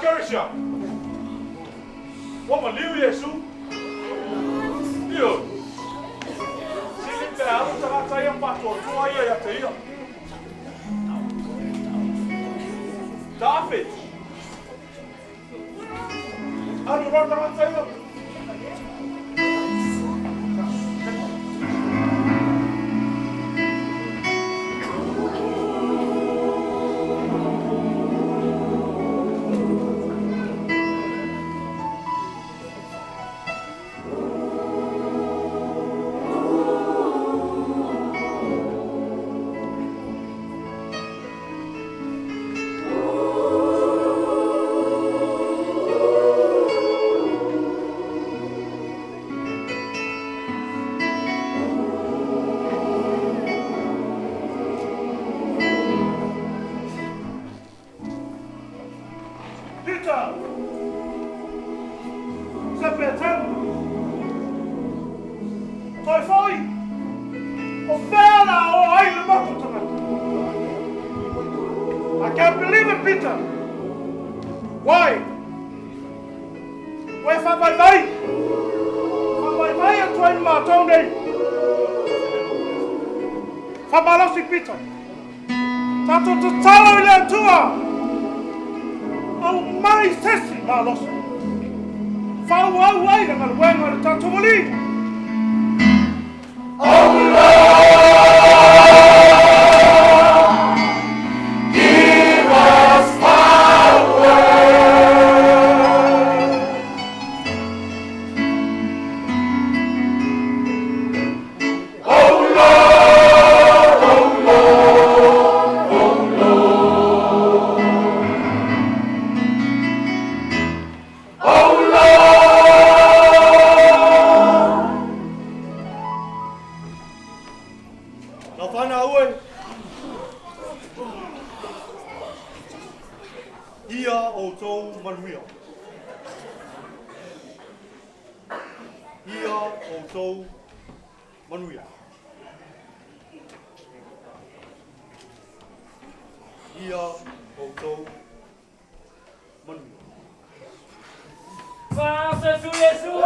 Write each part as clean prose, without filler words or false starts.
Kerisia. Ua maliu Iesu. Ioe. Sili pe alu tagata ia ma faatuatua ia ia te ia. Taafe. Alu loa tagata ia. Peter! Sepe tau! Toe foi! O fea la o ai le motu tagata? I can't believe it, Peter! Why? Ua e faavaivai! Faavaivai atu ai ma matou nei! Faamalosi, Peter! Tatou tatalo i le Atua, aumai sesi malosi, faaauau ai le galuega a le tatou Alii. Laufana ue. Ia outou manuia. Ia outou manuia. Ia outou manuia. Faça Jesus!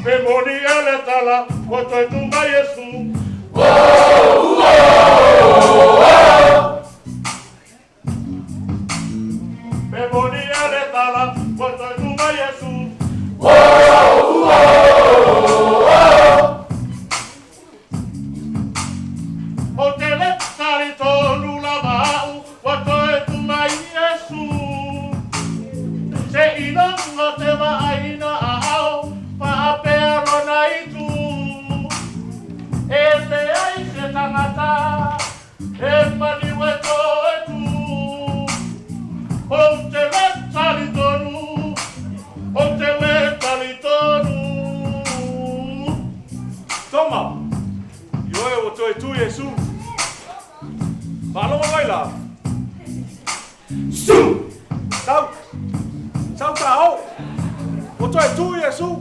Pe moni e le tala, ua toe tu mai Iesu. Pe moni e le tala, ua toe tu mai Iesu. O te le talitonu lava au, ua toe tu mai Iesu. Se ilongo te vaaina a ao, faapea lona itu. E leai se tagata e maliu e toe tu. Ou te le talitonu, ou te le talitonu. Toma, ioe ua toe tu Iesu. Faalogo mai la. Su! Sau! Sau ta o! Ua toe tu Iesu.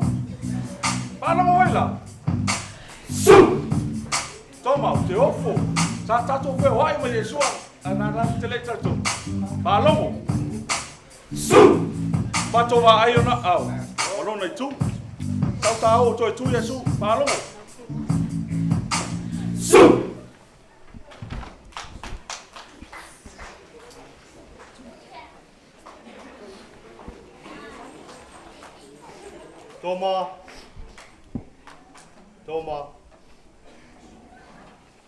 Faalogo mai la. Su! Toma, ou te ofo. Sa tatou feoai ma Iesu a na na te le talitonu. Faalogo. Su! Matou vaai ona ao. O lona itu. Sau ta o toe tu Iesu. Faalogo. Su! Toma. Toma.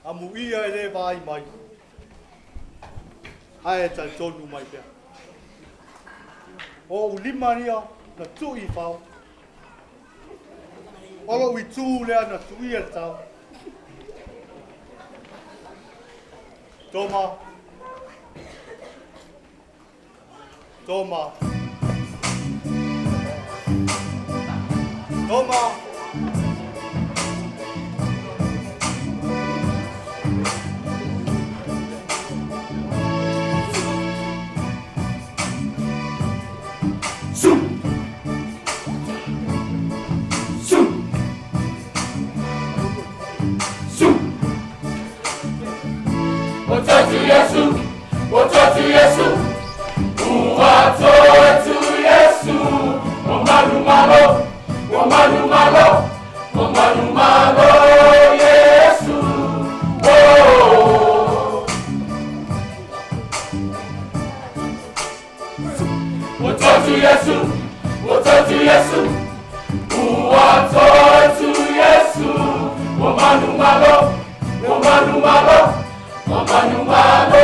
Amuia e le vaai mai. Ae talitonu mai pea. O ou lima ia na tuu i fao. O lou itu lea na tuia le tao. Toma. Toma. Toma. 我做主耶稣，我做主耶稣，我做主耶稣，我马鲁马罗，我马鲁马罗，我马鲁马罗耶稣，哦。我做主耶稣，我做主耶稣，我做主耶稣，我马鲁马罗，我马鲁马罗，我马鲁马罗。